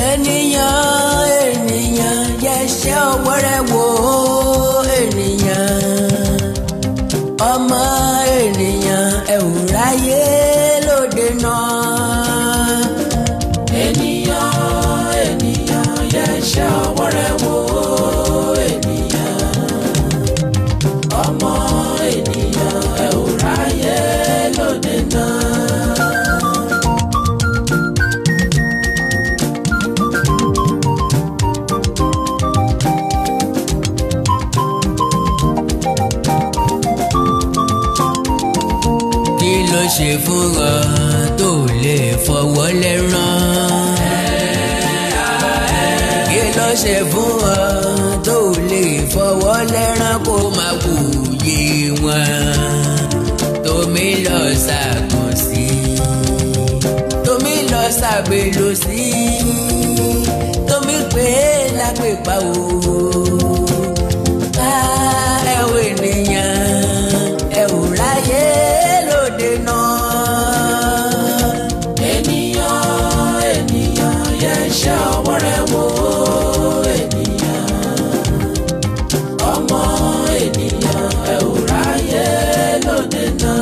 Ènìyàn, ènìyàn, yẹsẹ̀ ọwọ́ rẹ wò ó. Ènìyàn, ọmọ ènìyàn, ẹ ò ráyé lóde náà. Ènìyàn, ènìyàn, yẹsẹ̀ ọwọ́ rẹ wò ó. Ènìyàn, ọmọ ènìyàn, ẹ ò ráyé lóde náà. Kí ló ṣe fún ọ tó lè fọwọ́ lẹ́rán? Kí ló ṣe fún ọ tó lè fọwọ́ lẹ́rán kó máa wòye wọn? Tómi lọ ṣàkùn sí, tómi lọ ṣàbẹ̀lò sí, tómi pé lápèpá o. Ẹ wo ènìyàn, ẹ ò ráyé lóde náà. Ènìyàn, ènìyàn, yẹsẹ̀ ọwọ́ rẹ wò ó. Ènìyàn, ọmọ ènìyàn, ẹ ò ráyé lóde náà.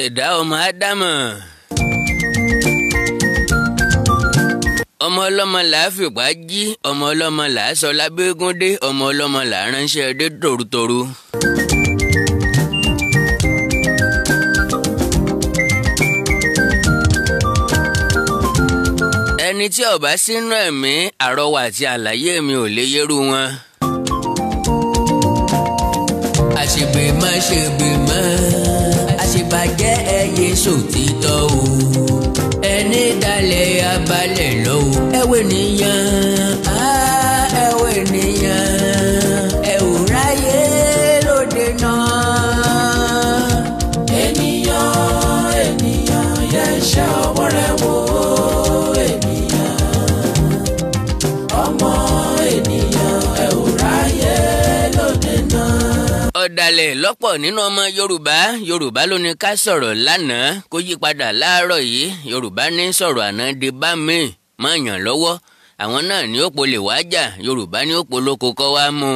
Ẹ̀dá ọmọ Ádámọ̀, ọmọ ọlọ́mọ là á fìpá jí, ọmọ ọlọ́mọ là á sọ lábẹ́gúndé, ọmọ ọlọ́mọ là á ránṣẹ́ dé tòrútòrú. Ẹni tí ó bá sínú ẹ̀mí àrọwà àti àlàyé mi ò lè yérú wọn. Àṣègbè má ṣègbè mọ́, àṣebàjẹ́ ẹyẹ sòtítọ́ o, ẹni dalẹ̀ abalẹ̀ lọ o. Ẹwẹ́ nìyẹn, ẹwẹ́ nìyẹn, ẹ ò ráyé lóde náà. Ènìyàn, ènìyàn, yẹsẹ̀ ọwọ́ rẹ wò ó. Ènìyàn, ọmọ ènìyàn, ẹ ò ráyé lóde náà. Ọ̀dàlẹ̀ lọ́pọ̀ nínú ọmọ Yorùbá. Yorùbá ló ní ká sọ̀rọ̀ lánàá kó yí padà láàárọ̀ yìí. Yorùbá ní sọ̀rọ̀ àná di bá mi máa yàn lọ́wọ́. Àwọn náà ní ó polè wá jà, Yorùbá ní ó polóko kọ́ wá mú.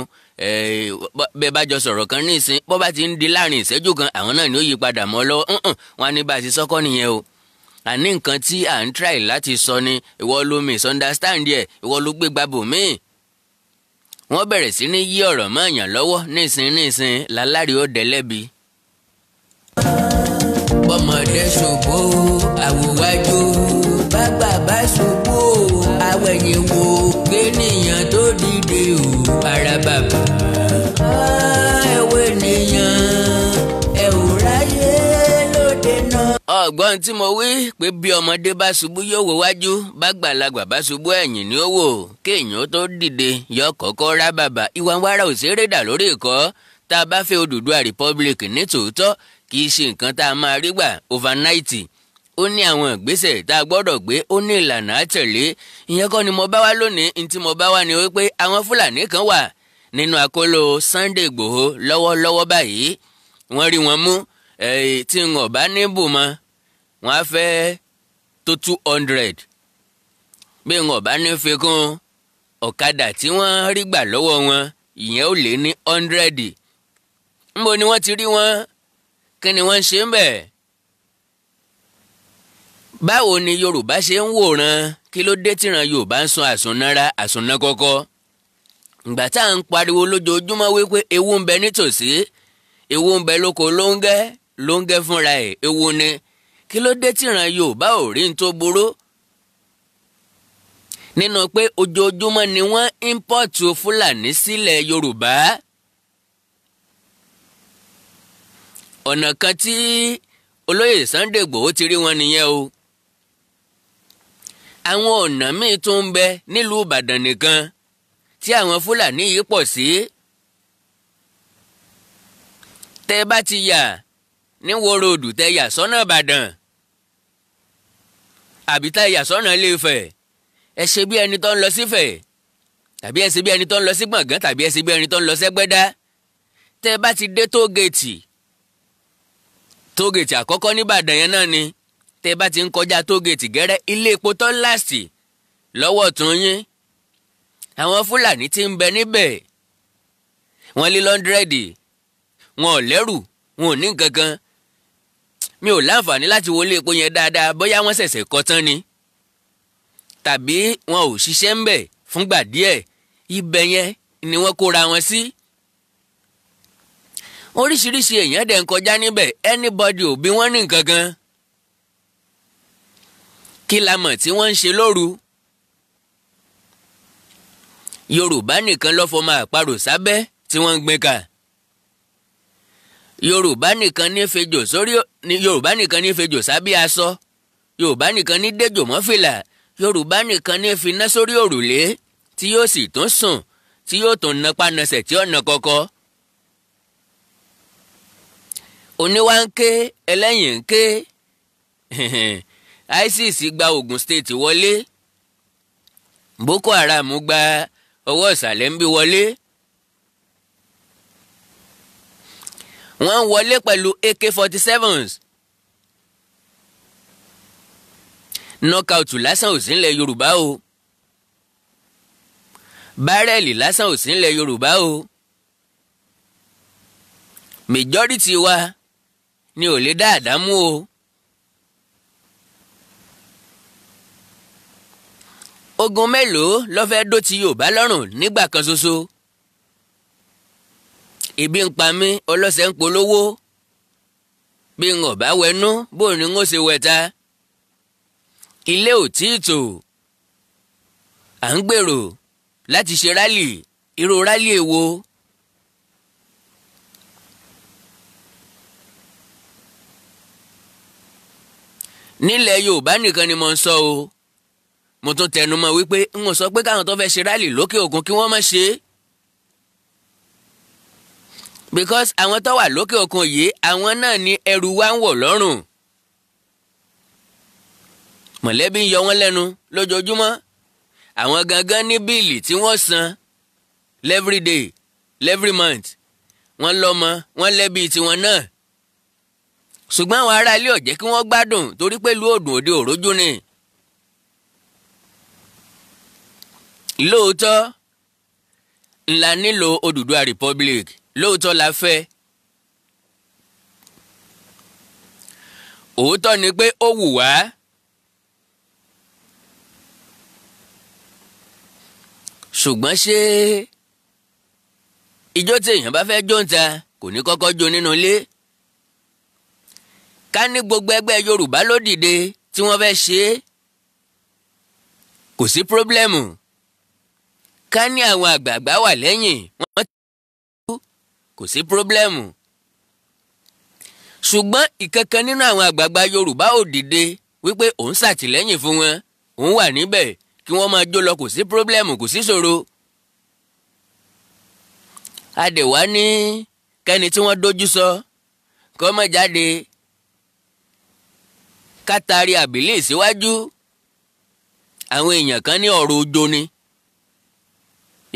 Bẹ́ẹ̀ bá jọ sọ̀rọ̀ kan ní ìsín, bó bá ti ń di láàrin ìṣẹ́jú kan, àwọn náà ní ó yí padà mọ́ lọ́wọ́. Wọn á ní bá a ti sọ́kọ́ nìyẹn o. Àní nǹkan tí à ń try láti sọ ni ìwọ ló misunderstand ẹ̀, ìwọ ló gbé gbàbọ̀ míì. Wọ́n bẹ̀rẹ̀ sí ní yí ọ̀rọ̀ mọ́ èèyàn lọ́wọ́ nísìn nísìn lálárí ó dẹ́lẹ́bi. Bọ́mọdé ṣubú àwòwájú, bàgbà bá ṣubú àwẹ̀yìn wò, kéèyàn tó dìde o ara bàbà. Ẹ̀wẹ̀ nìyẹn, ẹ ò ráyé lóde náà. Ọgbọ́n tí mo wí pé bí ọmọdé bá ṣubú yóò wò wájú, bàgbàlagbà bá ṣubú ẹ̀yìn ni ó wò, kéèyàn tó dìde yọ kọ́kọ́ rá bàbà. Ìwà ń wára òṣèré dà lórí ìkọ́. Tá a bá fẹ́ Odùduwà Republic ní tòótọ́, kì í ṣe nǹkan tá a máa rí gbà overnight. Ó ní àwọn ìgbésẹ̀ tá a gbọ́dọ̀ gbé, ó ní ìlànà àtẹ̀lé. Ìyẹn kọ́ ni mo bá wá lónìí. Ní tí mo bá wá ni wípé àwọn Fúlàní kan wà nínú àkóló Sunday Igboho lọ́wọ́lọ́wọ́ báyìí. Wọ́n rí wọn mú tí wọn bá ní bùmọ̀, wọ́n á fẹ́ tó 200. Bí wọn bá ní fi kún ọ̀kadà tí wọ́n rí gbà lọ́wọ́ wọn, ìyẹn ò lé ní 100. Níbo ni wọ́n ti rí wọn? Kí ni wọ́n ń ṣe ń bẹ̀? Báwo ni Yorùbá ṣe ń wòran? Kí ló dé tíran Yorùbá ń sun àsùnnára àsùnná kọ́kọ́? Ìgbà tá à ń pariwo lójoojúmọ́ wípé ewu ń bẹ nítòsí, ewu ń bẹ lóko lóńgẹ́, lóńgẹ́ fúnra ẹ̀ ewu ni. Kí ló dé tíran Yorùbá ò rí n tó burú nínú pé ojoojúmọ́ ni wọ́n ímpọ́ọ̀tù Fúlàní sílẹ̀ Yorùbá? Ọ̀nà kan tí olóyè Sunday Igboho ti rí wọn nìyẹn o. Àwọn ọ̀nà míì tún ń bẹ nílùú Ìbàdàn nìkan tí àwọn Fúlàní yìí pọ̀ sí. Tẹ́ bá ti yà ní Wo Road, tẹ́ yà sọ́nà Ìbàdàn àbí tẹ́ yà sọ́nà Ilé-Ifẹ̀, ẹ ṣe bí ẹni tó ń lọ sífẹ̀. Tàbí ẹ ṣe bí ẹni tó ń lọ sí Gbọ̀ngán, tàbí ẹ ṣe bí ẹni tó ń lọ sẹ́gbẹ́dá. Tẹ́ ẹ bá ti dé tóògèètì, tóògèètì àkọ́kọ́ nìbàdàn yẹn náà ni. Tẹ́ ẹ bá ti ń kọjá tóògèètì gẹ́rẹ́, ilé epo tó last lọ́wọ́ tún yín, àwọn Fúlàní tí ń bẹ níbẹ̀, wọ́n lé 100. Wọn ò lẹ́rù, wọn ò ní nǹkan kan. Mi ò láǹfààní láti wọlé epo yẹn dáadáa, bóyá wọ́n ṣẹ̀ṣẹ̀ kọ́ tán ni tàbí wọn ò ṣiṣẹ́ ń bẹ̀ fúngbà díẹ̀. Ibẹ̀ yẹn ni wọ́n kóra wọn sí. Oríṣiríṣi èèyàn dẹ̀ ń kọjá níbẹ̀, anybody ò bí wọ́n ní nǹkan kan. Kí la mọ̀ tí wọ́n ń ṣe lóru? Yorùbá nìkan ló fọmọ àparò sábẹ́ tí wọ́n ń gbin ká. Yorùbá nìkan ní fejò sórí, Yorùbá nìkan ní fejò sábẹ́ aṣọ. Yorùbá nìkan ní dejò mọ́ fìlà. Yorùbá nìkan ní finá sórí òrùlé tí yóò sì tún sùn, tí yóò tún napá nasẹ̀ tí ọ̀nà kọ̀kọ́. Oníwà ń ké, ẹlẹ́yìn ń ké. ISIS gba Ogun State wọlé, Boko Haram gba ọwọ́ ìsàlẹ̀ ń bí wọlé. Wọ́n ń wọlé pẹ̀lú AK-47s. Knockout lásán ò sí nílẹ̀ Yorùbá o. Barrel lásán ò sí nílẹ̀ Yorùbá o. Majority wa ni ò lè dá àdámú o. Ogun mélòó ló fẹ́ dó ti Yorùbá lọ́rùn nígbà kan ṣoṣo? Ibi ń pa mí, ọlọ́sẹ̀ ń polówó. Bí n ò bá wẹnú, bó ni n ó ṣe wẹ̀ta? Ilé ò tí ì tò. À ń gbèrò láti ṣe rally. Irú rally èwo? Nílẹ̀ Yorùbá nìkan ni mo ń sọ o. Mo tún tẹnu mọ́ wípé n ò sọ pé káwọn tó fẹ́ ṣe rally lókè òkun kí wọ́n má ṣe é, because àwọn tó wà lókè òkun yìí, àwọn náà ni ẹrù wa ń wọ̀ lọ́rùn. Mọ̀lẹ́bí ń yọ wọ́n lẹ́nu lójoojúmọ́. Àwọn gangan ní bill tí wọ́n san every day, every month. Wọ́n lọ́mọ, wọ́n lẹ́bí tiwọn náà, ṣùgbọ́n àwọn ará ilé ò jẹ́ kí wọ́n gbádùn torí pé ìlú òdùn òde òrójú ni. Lóòótọ́ ńlá nílò Odùduwà Republic, lóòótọ́ la fẹ́. Òótọ́ ni pé ó wù wá. Ṣùgbọ́n ṣé ijó tí èèyàn bá fẹ́ jó ń ta kò ní kọ́kọ́ jó nínú ilé? Ká ní gbogbo ẹgbẹ́ Yorùbá ló dìde tí wọ́n fẹ́ ṣe é, kò sí problem. Ká ní àwọn àgbààgbà wà lẹ́yìn wọ́n, kò sí problem. Ṣùgbọ́n ìkankan nínú àwọn àgbààgbà Yorùbá ò dìde wípé òun ṣàtìlẹ́yìn fún wọn, òun wà níbẹ̀ kí wọ́n máa jó lọ, kò sí problem, kò sí ṣòro. Adẹ̀wá ní kẹ́ni tí wọ́n dójú sọ kọ́ mọ́ jáde kátàrí àbílẹ̀ síwájú. Àwọn èèyàn kan ní ọ̀rọ̀ ojo ni.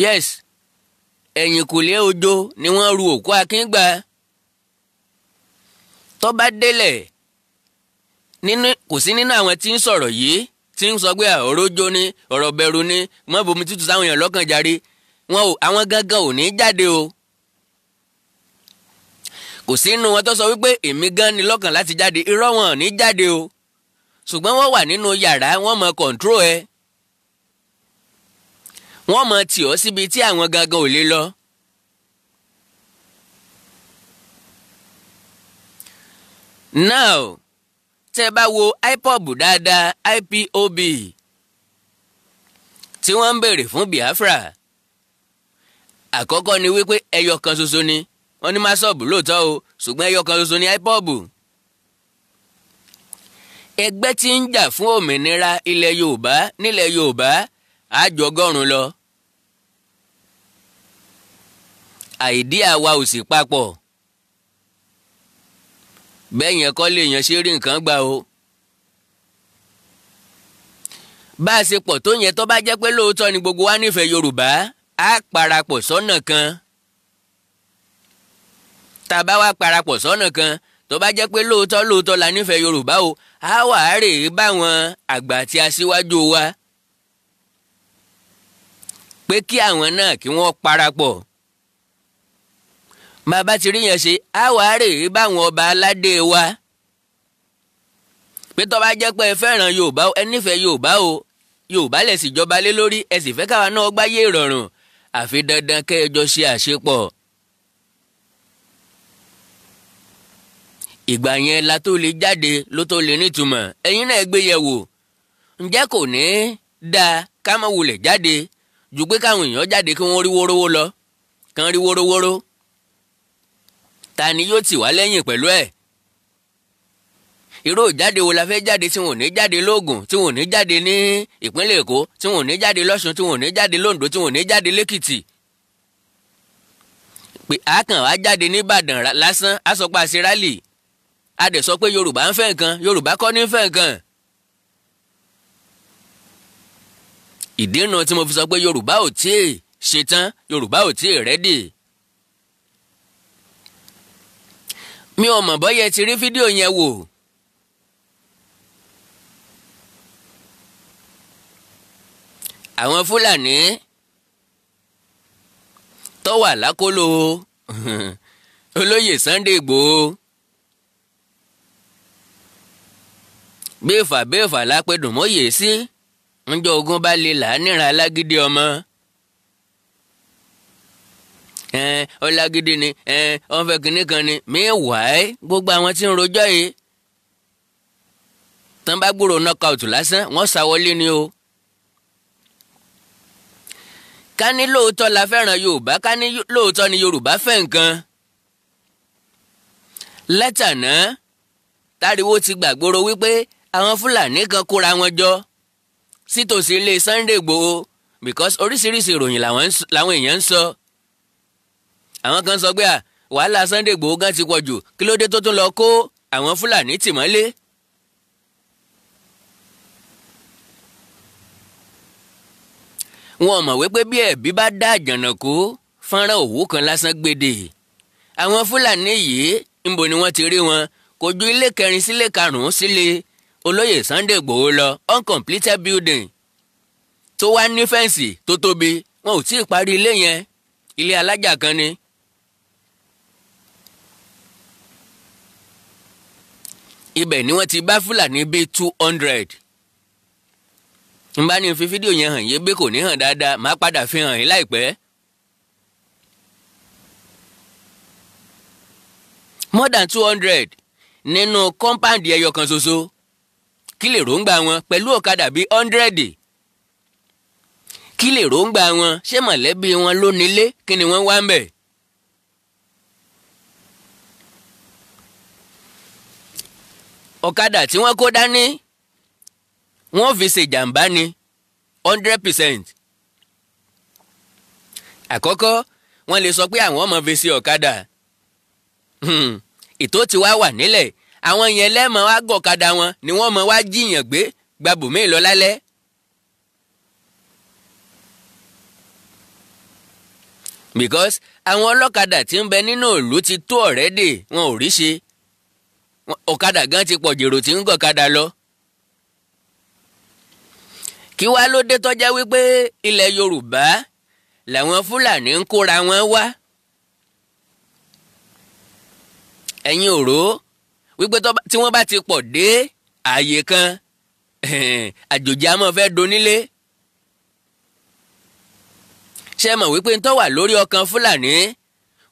Yes, ẹ̀yìnkùlé ojo ni wọ́n ru òkú Akíngbà. Tó bá délẹ̀ nínú, kò sí nínú àwọn tí ń sọ̀rọ̀ yìí tí ń sọ pé ọ̀rọ̀ ojo ni, ọ̀rọ̀ bẹ̀rù ni, mọ́ bomi tútù sáwọn èèyàn lọ́kàn járe. Wọn ò, àwọn gangan ò ní jáde o. Kò sí nínú wọn tó sọ wípé èmi gan ni lọ́kàn láti jáde. Irọ́, wọn ò ní jáde o, ṣùgbọ́n wọ́n wà nínú yàrá, wọ́n mọ control ẹ, wọ́n mọ tì ọ́ síbi tí àwọn gangan ò lè lọ. Now, tẹ́ bá wo IPOB dáadáa, IPOB tí wọ́n ń béèrè fún Biafra, àkọ́kọ́ ni wípé ẹyọ kan ṣoṣo ni wọ́n ní MASSOB lóòótọ́ o, ṣùgbọ́n ẹyọ kan ṣoṣo ni IPOB. Ẹgbẹ́ tí ń jà fún òmìnira ilẹ̀ Yorùbá nílẹ̀ Yorùbá àjọ 100 lọ. Idea wa ò sì papọ̀. Bẹ́ẹ̀ yẹn kọ́ lèèyàn ṣe rí nǹkan gbà o. Bá a ṣe pọ̀ tó yẹn, tó bá jẹ́ pé lóòótọ́ ni gbogbo wa nífẹ̀ẹ́ Yorùbá, á parapọ̀ sọ́nà kan. Tá a bá wá parapọ̀ sọ́nà kan, tó bá jẹ́ pé lóòótọ́ lóòótọ́ la nífẹ̀ẹ́ Yorùbá o, á wà á rè é báwọn àgbà àti aṣíwájú wa pé kí àwọn náà kí wọ́n parapọ̀. Bàbá ti rí yẹn ṣe, á wà á rè é báwọn ọba aládé wa pé tó bá jẹ́ pé ẹ fẹ́ràn Yorùbá, ẹ nífẹ̀ẹ́ Yorùbá o, Yorùbá lẹ̀ sì jọba lé lórí, ẹ sì fẹ́ káwa náà gbáyé ìrọ̀rùn, àfi dandan kẹ́ ẹ jọ ṣe àṣepọ̀. Ìgbà yẹn la tó lè jáde, ló tó lè nítumọ̀. Ẹ̀yin náà gbé yẹ̀ wò, ǹjẹ́ kò ní dáa ká má wulẹ̀ jáde ju pé káwọn èèyàn jáde kí wọ́n rí wórówó lọ, kán rí wórówóró? Ta ni yóò tì wá lẹ́yìn pẹ̀lú ẹ̀? Irú ìjáde wo la fẹ́ jáde tí wọn ò ní jáde lóògùn, tí wọn ò ní jáde ní ìpínlẹ̀ Èkó, tí wọn ò ní jáde lọ́ṣun, tí wọn ò ní jáde lóńdó, tí wọn ò ní jáde lẹ́kìtì? Pé àákàn wá jáde nìbàdàn lásán, á sọ pé a ṣe rally, a dẹ̀ sọ pé Yorùbá ń fẹ́ nǹkan. Yorùbá kọ́ ní fẹ́ nǹkan. Ìdí nu tí mo fi sọ pé Yorùbá ò tíì ṣetán, Yorùbá ò tíì ready. Mi ò mọ̀ bọ́yẹ ti rí fídíò yẹn wò. Àwọn Fúlàní tó wà lákòlò olóyè Sunday Igboho, béèfà béèfà lápẹ̀dùn mọ́yè sí ńjọ́ ogun bá lè là á níran alágídí ọmọ ọlágídí ni ọ̀n fẹ́ kínní kan ni. Meanwhile, gbogbo àwọn tí ń rojọ́ yìí, tán bá gbúrò knockout lásán, wọ́n sá wọlé ni o. Ká ní lóòótọ́ la fẹ́ràn Yorùbá, ká ní lóòótọ́ ni Yorùbá fẹ́ nǹkan, látàná táriwo ti gbàgbóró wípé àwọn Fúlàní kan kóra wọn jọ sítòsí ilé Sunday Igboho, because oríṣiríṣi ìròyìn làwọn èèyàn ń sọ. Àwọn kan sọ pé à wàhálà Sunday Igboho gan ti pọ̀ jù, kí ló dé tó tún lọ kó àwọn Fúlàní tì mọ́lé? Wọn mọ̀ wípé bí ẹ̀bí bá dá àjànàkú, fọ́nrán òwú kan lásán gbèdè. Àwọn Fúlàní yìí, níbo ni wọ́n ti rí wọn? Kò ju ilé kẹrin sílé karùn-ún sílé olóyè Sunday Igboho lọ, uncompleted building tó wá ní fence tó tóbi. Wọn ò tí ì parí ilé yẹn, ilé alájà kan ni. Ibẹ̀ ni wọ́n ti bá Fúlàní bíi 200. N bá ní fi fídíò yẹn hàn yé bí kò ní hàn dáadáa, máa padà fi hàn yín láìpẹ́. More than 200 nínú compound ẹyọ kan ṣoṣo. Kí lè ròǹgbà wọn pẹ̀lú ọ̀kadà bíi 100? Kí lè ròǹgbà wọn? Ṣé mọ̀lẹ́bí wọn ló nílé? Kí ni wọ́n wá ń bẹ̀? Ọ̀kadà tí wọ́n kó dání, wọ́n fi ṣèjàmbá ni 100%. Àkọ́kọ́, wọ́n lè sọ pé àwọn ọmọ fi ṣe ọ̀kadà. Ètò tí wàá wà nílẹ̀, àwọn yẹn lẹ́mọ̀ wá gọ̀kadà wọn ni wọ́n mọ̀ wá jiyàn gbé gbàbùmí lọ lálẹ́. Because àwọn ọlọ́kadà tí ń bẹ nínú ìlú ti tó already, wọn ò rí ṣe. Ọ̀kadà gan ti pọ̀ jèrò tí ń gọ̀kadà lọ. Kí wá ló dé tọ́já wípé ilẹ̀ Yorùbá làwọn Fúlàní ń kóra wọn wá? Ẹ̀yin ò rò wípé tí wọ́n bá ti pọ̀ dé ààyè kan, àjòjì á máa fẹ́ donílé? Ṣé mọ̀ wípé ń tó wà lórí ọkàn Fúlàní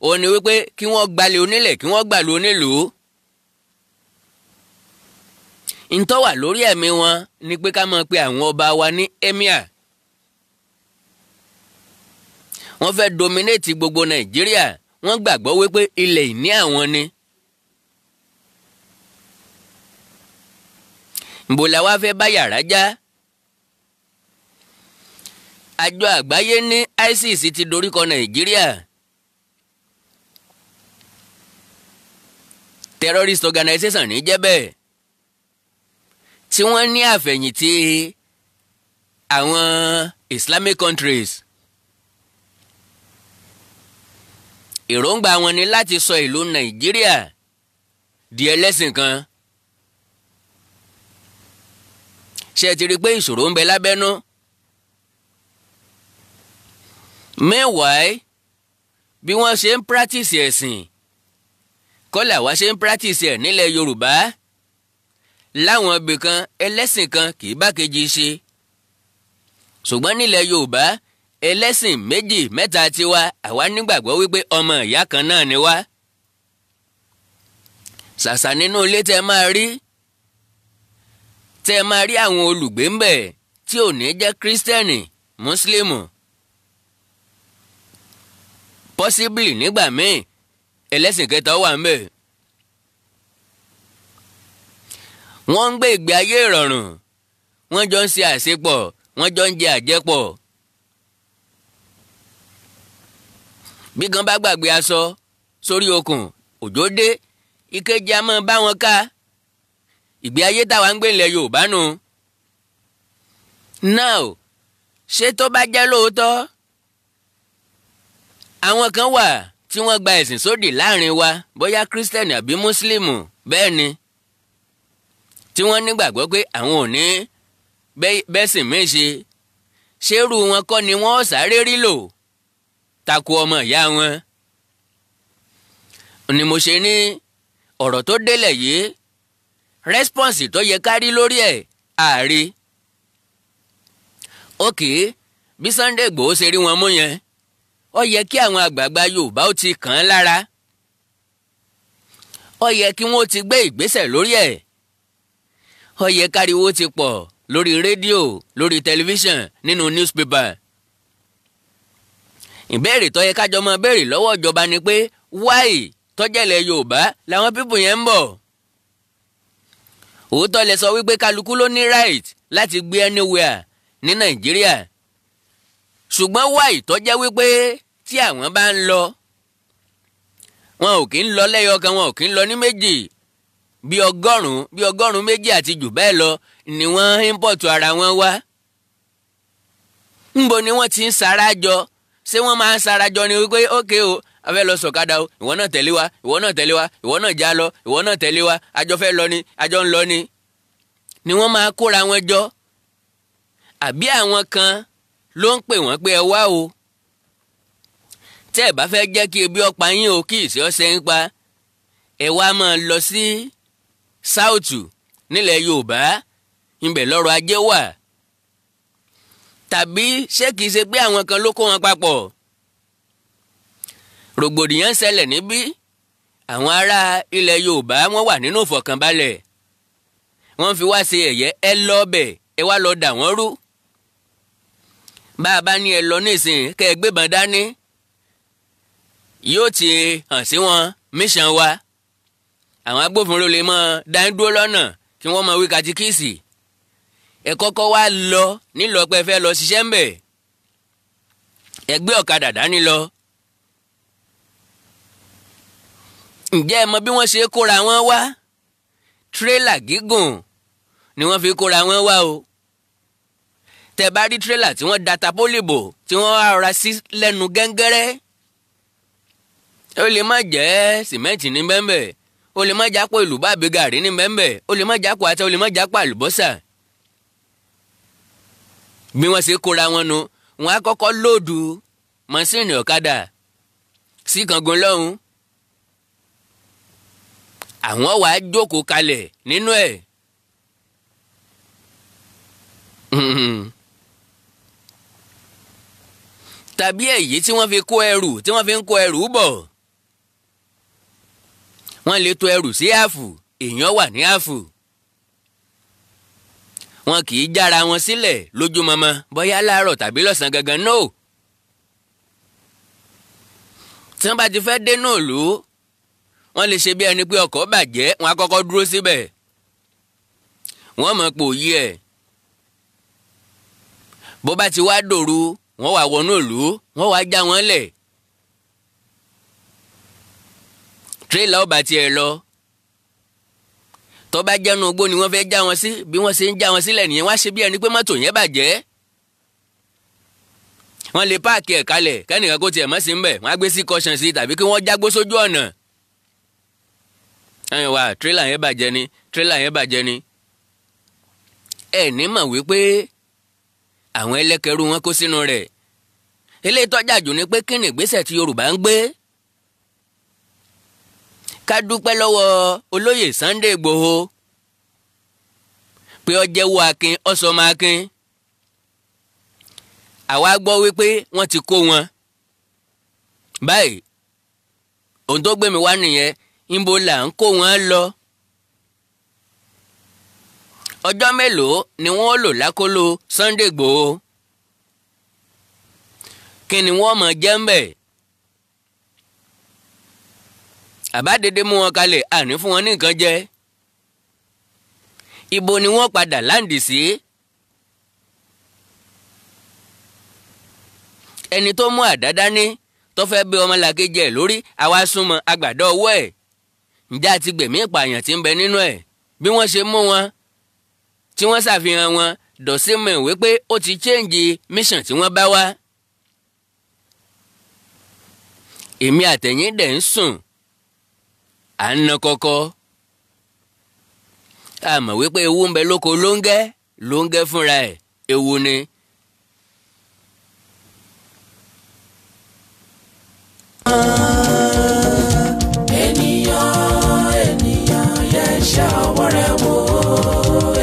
òun ni wípé kí wọ́n gbalẹ̀ onílẹ̀, kí wọ́n gbàlú onílùú? Ń tó wà lórí ẹ̀mí wọn ni pé ká máa pe àwọn ọba wa ní emir. Wọ́n fẹ́ dominate gbogbo Nàìjíríà. Wọ́n gbàgbọ́ wípé ilẹ̀ ìní àwọn ni. Ǹbò la wá fẹ́ bá yàrá já? Àjọ àgbáyé ní ISIS ti doríkọ Nàìjíríà. Terrorist organization ní jẹ́ bẹ́ẹ̀, tí wọ́n ní àfẹ̀yìntì. Àwọn Islamic countries, èròǹgbà wọn ni láti sọ ìlú Nàìjíríà di ẹlẹ́sìn kan. Ṣé ẹ ti rí i pé ìṣòro ń bẹ lábẹ́nú? Meanwhile, bí wọ́n ṣe ń practice ẹ̀sìn kọ́lá wa ṣe ń practice ẹ̀ nílẹ̀ Yorùbá. Láwọn ibì kan ẹlẹ́sìn kan kì í bá kejì ṣe, ṣùgbọ́n nílẹ̀ Yorùbá ẹlẹ́sìn méjì mẹ́ta tiwa, àwa nígbàgbọ́ wípé ọmọ ìyá kan náà ni wá. Ṣàṣà nínú ilé tẹ́ máa rí àwọn olùgbé ń bẹ̀ tí ò ní jẹ́ kírísítẹ́nì, mùsùlùmù, possibly nígbà míì ẹlẹ́sìn kẹta wà ń bẹ̀. Wọ́n ń gbé ìgbé ayé ìrọ̀rùn, wọ́n jọ ń ṣe àṣepọ̀, wọ́n jọ ń jẹ àjẹpọ̀. Bí kan bá gbàgbé aṣọ sórí okùn, òjò dé, ìkejì á máa bá wọn ká. Ìgbé ayé táwa ń gbé ilẹ̀ Yorùbá nù. Now, ṣé tó bá jẹ́ lóòótọ́, àwọn kan wà tí wọ́n gba ẹ̀sìn sódì láàrin wa, bóyá kírísítẹ̀nì àbí mùsùlùmù, bẹ́ẹ̀ ni, tí wọ́n nígbàgbọ́ pé àwọn ò ní bẹ́sìn míì ṣe. Ṣérú wọn kọ́ ni wọ́n sáré rí lò tako ọmọ ìyá wọn? Ni mo ṣe ní ọ̀rọ̀ tó délẹ̀ yìí, rẹ́spọ̀nsì tó yẹ ká rí lórí ẹ̀ àárí. Ókè, bí Sunday Igboho ṣe rí wọn mú yẹn, ó yẹ kí àwọn àgbààgbà Yorùbá ó ti kàn án lára. Ó yẹ kí wọ́n ti gbé ìgbésẹ̀ lórí ẹ̀. Ó yẹ káriwo ti pọ̀ lórí rédíò, lórí tẹlifíṣàn, nínú newspaper. Ìbéèrè tó yẹ kájọ máa béèrè lọ́wọ́ ìjọba ni pé wáì tọ́jẹ̀lẹ̀ Yorùbá làwọn pípù yẹn ń bọ̀. Òótọ́ lẹ sọ wípé kálukú ló ní right láti gbé anywhere ní Nàìjíríà, ṣùgbọ́n wáì tó jẹ́ wípé tí àwọn bá ń lọ, wọn ò kí ń lọ lẹ́yọ kan, wọn ò kí ń lọ ní méjì, bí ọgọ́rùn-ún bí ọgọ́rùn-ún méjì àti jù bẹ́ẹ̀ lọ ni wọ́n import ara wọn wá. Ńbo ni wọ́n ti ń sarajọ? Ṣé wọ́n máa ń sarajọ ni wípé ókè o, a fẹ́ lọ sọ̀kadà o, ìwọ náà tẹ̀lé wa, ìwọ náà tẹ̀lé wa, ìwọ náà já lọ, ìwọ náà tẹ̀lé wa, àjọ fẹ́ lọ ni, àjọ ń lọ ni. Ni wọ́n máa kóra wọn jọ? Àbí àwọn kan ló ń pè wọ́n pé ẹ wá o, tẹ́ ẹ bá fẹ́ jẹ́ kí ebi ọ̀pá yín o, kí ìṣe ọ̀sẹ̀ ń pa, ẹ wá máa lọ sí sáùtù nílẹ̀ Yorùbá, ibẹ̀ lọ́rọ̀ ajé wà. Tàbí ṣé kìí ṣe pé àwọn kan ló kó wọn papọ̀? Rògbòdìyàn ń ṣẹlẹ̀ níbí, àwọn ará ilẹ̀ Yorùbá wọ́n wà nínú ìfọ̀kànbalẹ̀, wọ́n fi wá ṣe ẹ̀yẹ, ẹ lọ bẹ̀, ẹ wá lọ dà wọ́n rú. Bá a bá ní ẹ lọ nísìnyí kẹ́ ẹ gbébọn dání, yóò ti hàn sí wọn mission wa. Àwọn agbófinró lè mọ dání dúró lọ́nà kí wọ́n mọ wí katikíìsì. Ẹ kọ́kọ́ wá lọ nílò pé ẹ fẹ́ lọ ṣiṣẹ́ ń bẹ̀, ẹ gbé ọ̀kadà dání lọ. Ǹjẹ́ ẹ mọ bí wọ́n ṣe kóra wọn wá? Tírélà gígùn ni wọ́n fi kóra wọn wá o. Tẹ́ bá rí tírélà tí wọ́n da tapólì bò tí wọ́n wá rọra sí lẹ́nu gẹ́ngẹ́rẹ́, ó lè má jẹ́ sìmẹ́ǹtì ní bẹ́ńbẹ́, ó lè má jápọ̀ èlùbọ́ àbí gàrí ní bẹ́ńbẹ́, ó lè má jápọ̀ ata, ó lè má jápọ̀ àlùbọ́sà. Bí wọ́n ṣe kóra wọn nu, wọ́n á kọ́kọ́ lóòdù mọ́sìnì ọ̀kadà sí kángun lọ́hùn. Àwọn wàá jókòó kalẹ̀ nínú ẹ̀. Tàbí èyí tí wọ́n fi kó ẹrù, tí wọ́n fi ń kó ẹrù bọ̀. Wọ́n lè tò ẹrù sí ààfù, èèyàn wà ní ààfù. Wọn kì í jára wọn sílẹ̀ lójúmọmọ, bóyá láàárọ̀ tàbí lọ́sàn-án gangan náà. Tí wọ́n bá ti fẹ́ dénú ìlú, wọ́n lè ṣe bí ẹni pé ọkọ̀ bàjẹ́, wọ́n á kọ́kọ́ dúró síbẹ̀. Wọ́n mọ̀ pò yí ẹ̀. Bó bá ti wá dòru, wọ́n wá wọnú ìlú, wọ́n wá já wọn lẹ̀. Tírélà ó bá tiẹ̀ lọ. Tó bá jẹ́nu igbó ni wọ́n fẹ́ já wọn sí, bí wọ́n ṣe ń já wọn sílẹ̀ nìyẹn, wọ́n á ṣe bí ẹni pé mọ́tò yẹn bàjẹ́. Wọ́n lè park ẹ̀ kalẹ̀ kẹ́nìkan kó tiẹ̀ mọ́ sí ń bẹ̀, wọ́n á gbé sí caution sí tàbí kí wọ́n jágbó sójú ọ̀nà. Ẹ̀yìn wa, tírélà yẹn bàjẹ́ ni, tírélà yẹn bàjẹ́ ni. Ẹ̀ ní mọ̀ wípé àwọn ẹlẹ́kẹ̀rú wọn kó sínú rẹ̀. Eléyìí tọ́jà jù ni pé kí ni ìgbésẹ̀ tí Yorùbá ń gbé. Ká dúpẹ́ lọ́wọ́ olóyè Sunday Igboho pé ó jẹ́wọ́ akin, ó sọ ọmọ akin. Àwa gbọ́ wípé wọ́n ti kó wọn báyìí. Ohun tó gbé mi wá nìyẹn. Níbo là ń kó wọn lọ? Ọjọ́ mélòó ni wọ́n lò lákòlò Sunday Igboho? Kí ni wọ́n mọ̀ jẹ́ ń bẹ̀? Àbádédé mú wọn kalẹ̀, àní fún wọn ní nǹkan jẹ. Ibo ni wọ́n padà láǹdì sí? Ẹni tó mú àdá dání tó fẹ́ bí ọmọlàkejì ẹ̀ lórí, àwa súnmọ́ àgbàdo ọwọ́ ẹ̀. Ǹjẹ́ àti gbẹ̀mí ìpààyàn tí ń bẹ nínú ẹ̀? Bí wọ́n ṣe mú wọn tí wọ́n ṣàfihàn wọn dọ̀símọ̀ wípé ó ti change mission tí wọ́n bá wá. Èmi àtẹ̀yìn dẹ̀ ń sùn, à ń na kọ́kọ́. A mọ̀ wípé ewu ń bẹ lóko lóńgẹ́, lóńgẹ́ fúnra ẹ̀ ewu ni. Ènìyàn, ènìyàn, yẹ ṣe ọwọ́ rẹ wò.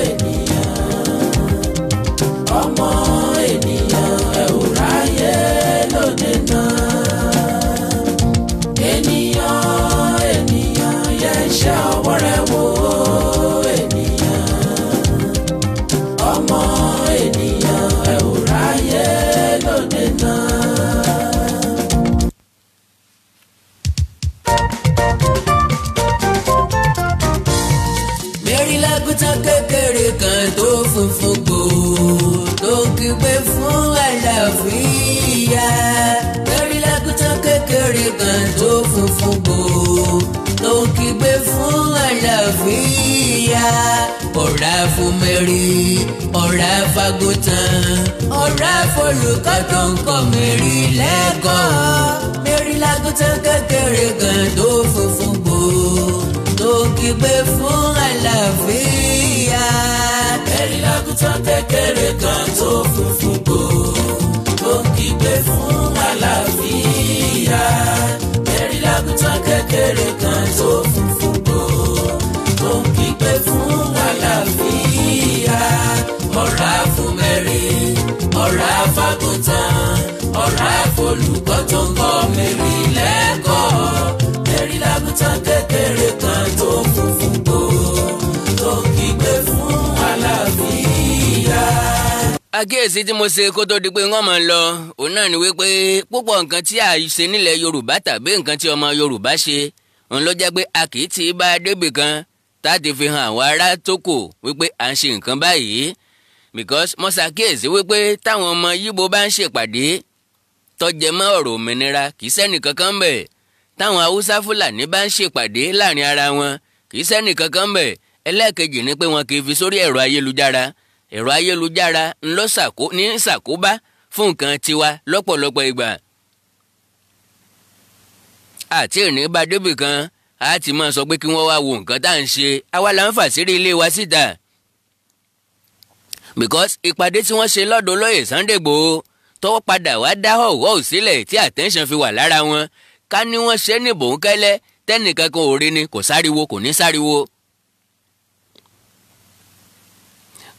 Ènìyàn, ọmọ ènìyàn, ẹ ò ráyè lóde náà. Ènìyàn, ènìyàn, yẹ ṣe ọwọ́ rẹ wò. Ènìyàn, ọmọ ènìyàn, ẹ ò ráyè lóde náà. Lágùntàn kékeré kan tó funfun gbòò tó kígbe fún àlàáfíà. Mary lágùntàn kékeré kan tó funfun gbòò tó kígbe fún àlàáfíà. Ọ̀rá fún Mary, ọ̀rá fagùntàn, ọ̀rá fọlùkọ́ tó ń kọ́ Mary lẹ́kọ̀ọ́. Mary lágùntàn kékeré kan tó funfun gbòò tó kígbe fún àlàáfíà. Mary lágùntàn kékeré kan tó funfun gbòò tó kígbe fún àlàáfíà. Mary lágùntàn kékeré kan tó funfun gbòò tó kígbe fún àlàáfíà. Ọ̀rá fún Mary, ọ̀rá fagùntàn, ọ̀rá fọlùkọ́ tó ń kọ́ Mary lẹ́kọ̀ọ́. Mary lágùntàn kékeré kan tó funfun gbòò tó kígbe fún àlàáfíà. Àkíyèsí tí mo ṣe kó tó di pé wọ́n máa ń lọ òun náà ni wípé púpọ̀ nǹkan tí a ṣe nílẹ̀ Yorùbá tàbí nǹkan tí ọmọ Yorùbá ṣe òun ló jẹ́ pé a kì í ti bá a débì kan tá a ti fi hàn àwọn ará tó kù wípé à ń ṣe nǹkan báyìí. Because mo ṣàkíyèsí wípé táwọn ọmọ Yíbo bá ń ṣèpàdé tó jẹ mọ́ ọ̀rọ̀ òmìnira kì í sẹ́nì kankan bẹ̀. Táwọn Haúsá Fúlàní bá ń ṣèpàdé láàrin ara wọn kì í sẹ́nì kankan bẹ̀. Ẹlẹ́ẹ̀kejì ni pé wọn kì í fi sórí ẹ̀rọ ayélujára. Ẹ̀rọ ayélujára ńlọ ní ṣàkóbá fún nǹkan tiwa lọ́pọ̀lọpọ̀ ìgbà. Àti ìrìn bá débì kan a ti máa sọ pé kí wọ́n wá wo nǹkan tá à ń ṣe, àwa là ń fà sírí ilé wa síta. Because ìpàdé tí wọ́n ṣe lọ́dọ̀ olóyè Sunday Igboho tọwọ́ padà wá dá ọ̀wọ́ sílẹ̀ tí attention fi wà lára wọn. Ká ní wọ́n ṣe ní bòńkẹ́lẹ́ tẹ́nìkan kan ò rí ni, kò sáriwo, kò ní sáriwo.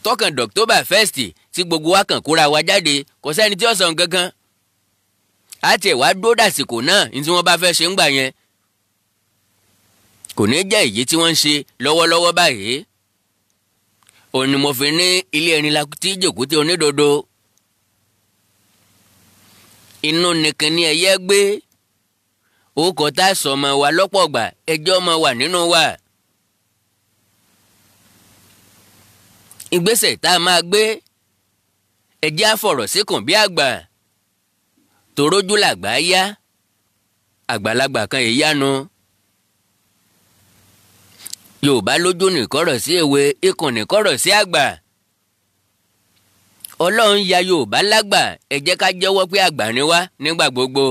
Tọkàn October 1st tí gbogbo wa kàn kóra wa jáde, kò sẹ́ni tí ó sọ nǹkan kan. Á tiẹ̀ wá dúró dàsìkò náà ní tí wọ́n bá fẹ́ ṣe ń gbà yẹn. Kò ní jẹ́ èyí tí wọ́n ń ṣe lọ́wọ́lọ́wọ́ báyìí. Òun ni mo fi ní ilé ẹni la tí jòkúté onídodo. Inú nìkan ni ẹyẹ gbé. Orúkọ tá a sọ ọmọ wa lọ́pọ̀ ọgbà, ẹjọ́ ọmọ wa nínú wa. Ìgbésẹ̀ tá a máa gbé, ẹjẹ́ á fọ̀rọ̀ síkùn bí àgbà. Torójú làgbà yá, àgbàlagbà kan ìyanu. Yorùbá lójú nìkọ̀rọ̀ sí èwe, ikùn nìkọ̀rọ̀ sí àgbà. Ọlọ́run ya Yorùbá lágbà, ẹ jẹ́ ká jẹ́wọ́ pé àgbà ni wá nígbà gbogbo.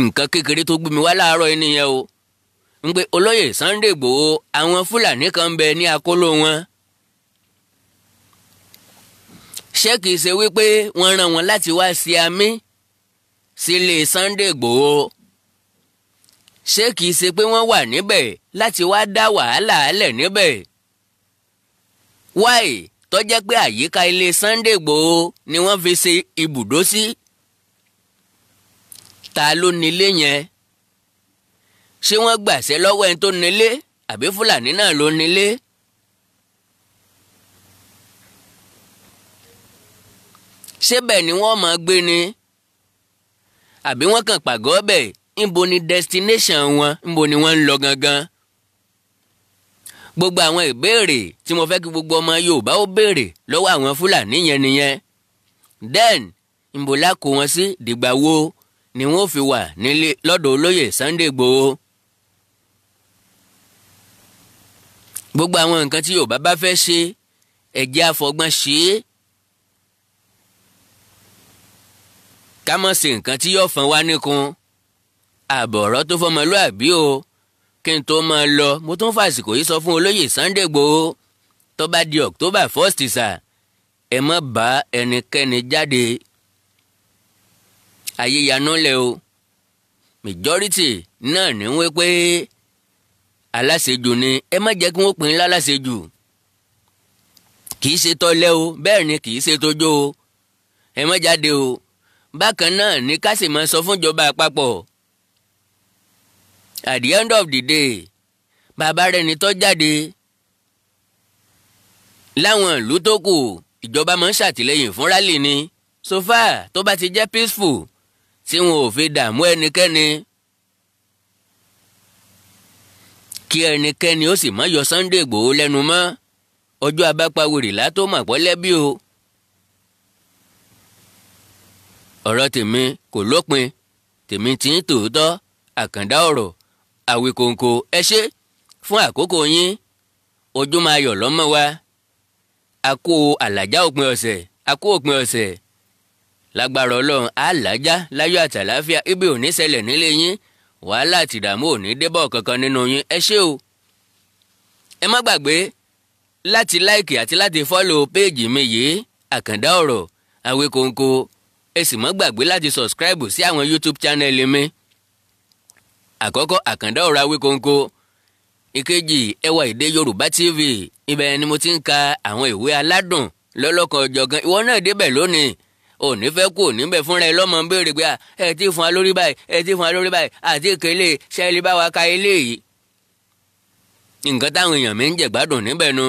Nǹkan kékeré tó gbé mi wá láàárọ̀ yìí nìyẹn o, ń pé olóyè Sunday Igboho, àwọn Fúlàní kan ń bẹ ní akóló wọn. Ṣé kìí ṣe wípé wọ́n rán wọn láti wá sí amí sílé Sunday Igboho? Ṣé kìí ṣe pé wọ́n wà níbẹ̀ láti wá dá wàhálà alẹ̀ níbẹ̀? Wáì tó jẹ́ pé àyíká ilé Sunday Igboho ni wọ́n fi ṣe ibùdó sí. Ta ló nílé yẹn? Ṣé wọ́n gbàṣẹ lọ́wọ́ ẹni tó nílé àbí Fúlàní náà ló nílé? Ṣé bẹ́ẹ̀ ni wọ́n máa gbé ni, àbí wọ́n kàn pàgọ́ bẹ̀? Níbo ni destination wọn? Níbo ni wọ́n ń lọ gangan? Gbogbo àwọn ìbéèrè tí mo fẹ́ kí gbogbo ọmọ Yorùbá ó béèrè lọ́wọ́ àwọn Fúlàní yẹn nìyẹn. Then níbo la kó wọn sí? Dìgbà wo ni wọ́n fi wà nílé lọ́dọ̀ olóyè Sunday Igboho? Gbogbo àwọn nǹkan tí Yorùbá bá fẹ́ ṣe, ẹ jẹ́ àfọgbọ́n ṣe é. Ká má ṣe nǹkan tí yóò fọn wá níkun. Ààbọ̀ ọ̀rọ̀ tó fọmọlúàbí o. Kí n tó máa lọ, mo tún fàsìkò yìí sọ fún olóyè Sunday Igboho, tó bá di October 1st sà, ẹ má bá ẹnikẹ́ni jáde. Ayé yanú lẹ o. Majority náà ní wí pé aláṣejù ni, ẹ má jẹ́ kí wọ́n pín in láláṣejù. Kì í ṣe tọ́lẹ̀ o, bẹ́ẹ̀ ni kì í ṣe tójó o. Ẹ má jáde o. Bákan náà ní ká sì máa sọ fún ìjọba àpapọ̀. At the end of the day, bàbá rẹ̀ ní tó jáde láwọn ìlú tó kù, ìjọba máa ń ṣàtìlẹ́yìn fún rally ni. So far tó bá ti jẹ́ peaceful, tí wọn ò fi dààmú ẹnikẹ́ni, kí ẹnikẹ́ni ó sì má yọ Sunday Igboho lẹ́nu mọ́. Ọjọ́ abápawèrè látó mà pọ́ lẹ́bí o. Ọ̀rọ̀ tèmi kò lópin, tèmi tí ń tòótọ́. Àkàndá ọ̀rọ̀ Àwíkòǹkò, ẹ ṣé fún àkókò yín. Ojú máa yọ̀ lọ́mọ wa. A kó àlàjá òpin ọ̀sẹ̀, a kó òpin ọ̀sẹ̀. Lágbára Ọlọ́run, àlàjá láyọ̀ àtàláfíà. Ibi ò ní ṣẹlẹ̀ nílé yín, wàhálà àtìdààmú ò ní débọ̀ kankan nínú yín. Ẹ ṣé o. Ẹ má gbàgbé láti like àti láti follow page mi yìí, Àkàndá ọ̀rọ̀ Àwíkòǹkò. Ẹ sì má gbàgbé láti subscribe sí àwọn YouTube channel mi. Àkọ́kọ́, Àkàndá ọ̀rọ̀ Àwíkòǹkò. Ìkejì, Ẹwà Èdè Yorùbá TV. Ibẹ̀ ni mo ti ń ka àwọn ìwé aládùn lọ́lọ́kan ọ̀jọ̀gan. Ìwọ náà débẹ̀ lónìí, ò ní fẹ́ kú níbẹ̀ fúnra ẹ lọ́mọ ń béèrè pé ẹ ti fún wa lórí báyìí, ẹ ti fún wa lórí báyìí, àti ìkẹlẹ̀ ṣẹ́ẹ́lì bá wa ka eléyìí. Nǹkan táwọn èèyàn mi ń jẹ̀gbádùn níbẹ̀ nu.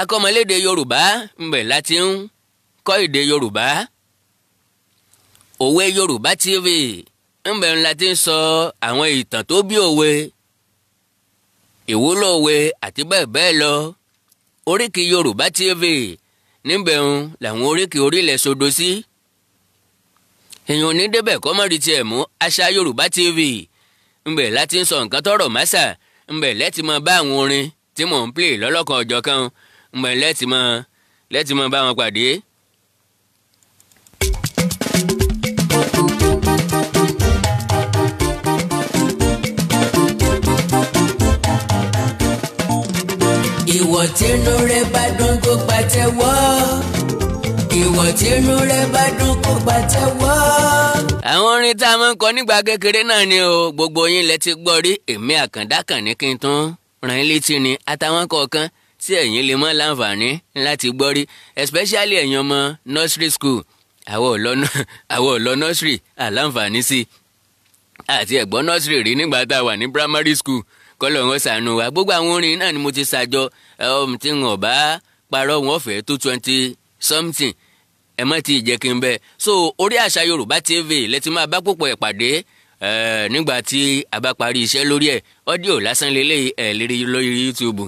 Akọ́mọlédè Yorùbá ńbẹ̀ láti ń kọ́ èdè Yorùbá. Òwe Yorùbá TV ńbẹ̀ ńlá ti ń sọ àwọn ìtàn tó bí òwe, ìwúlò òwe àti bẹ́ẹ̀ bẹ́ẹ̀ lọ. Oríkì Yorùbá TV níbẹ̀ ń làwọn oríkì orílẹ̀ sodo sí. Èèyàn ní débẹ̀ kọ́ mọ́ rí tiẹ̀ mú. Àṣà Yorùbá TV ńbẹ̀ láti ń sọ nǹkan tọrọ màsà, ńbẹ̀ lẹ́tì mọ bá àwọn orin tí mò ń play lọ́lọ́kan ọjọ́ kan, ńbẹ̀ lẹ́tì mọ bá wọn pàdé. Ìwọ tínú rẹ bá dùn kó pàtẹ́wọ́. Ìwọ tínú rẹ bá dùn kó pàtẹ́wọ́. Àwọn orin tá a máa ń kọ nígbà kékeré náà ni o, gbogbo yín lẹ ti gbọ́ rí. Èmi Àkàndá kàn ní kí n tún ràn yín létí ni, àtàwọn kọ̀ọ̀kan tí ẹ̀yin lè mọ́ láǹfààní láti gbọ́ rí, especially ẹ̀yin ọmọ nursery school. Àwọn ò lọ nursery, àláǹfààní sí àti ẹ̀gbọ́n nursery rí nígbà tá a wà ní primary school. Kọ́lọ̀ wọn ṣàánú wa. Gbogbo àwọn orin náà ni mo ti ṣàjọ, tí wọn bá parọ́ wọn fẹ́ tó 20 something. Ẹ má ti jẹ́ kí n bẹ́ẹ̀. So orí Àṣà Yorùbá TV lẹ́tí máa bá púpọ̀ ẹ̀ pàdé nígbà tí a bá parí iṣẹ́ lórí ẹ̀. Ọ́díò lásán lélẹ́yìí ẹ̀ lérí lórí YouTube.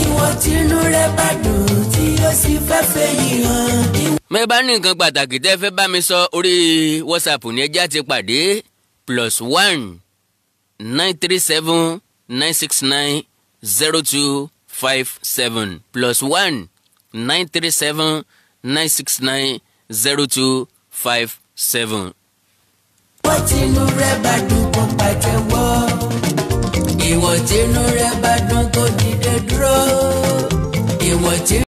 Ìwọ tínú rẹ bá dùn tí ó sì fẹ́ fẹ́ yìí hàn. Mẹ́ bá ní nǹkan pàtàkì tẹ́ fẹ́ bá mi sọ, orí WhatsApp ní ẹjẹ́ àti pàdé +1 937 969 0257 +1 937 969 0257. Ìwọ tínú rẹ bá dùn kó pàtẹ́wọ́. Ìwọ tínú rẹ bá.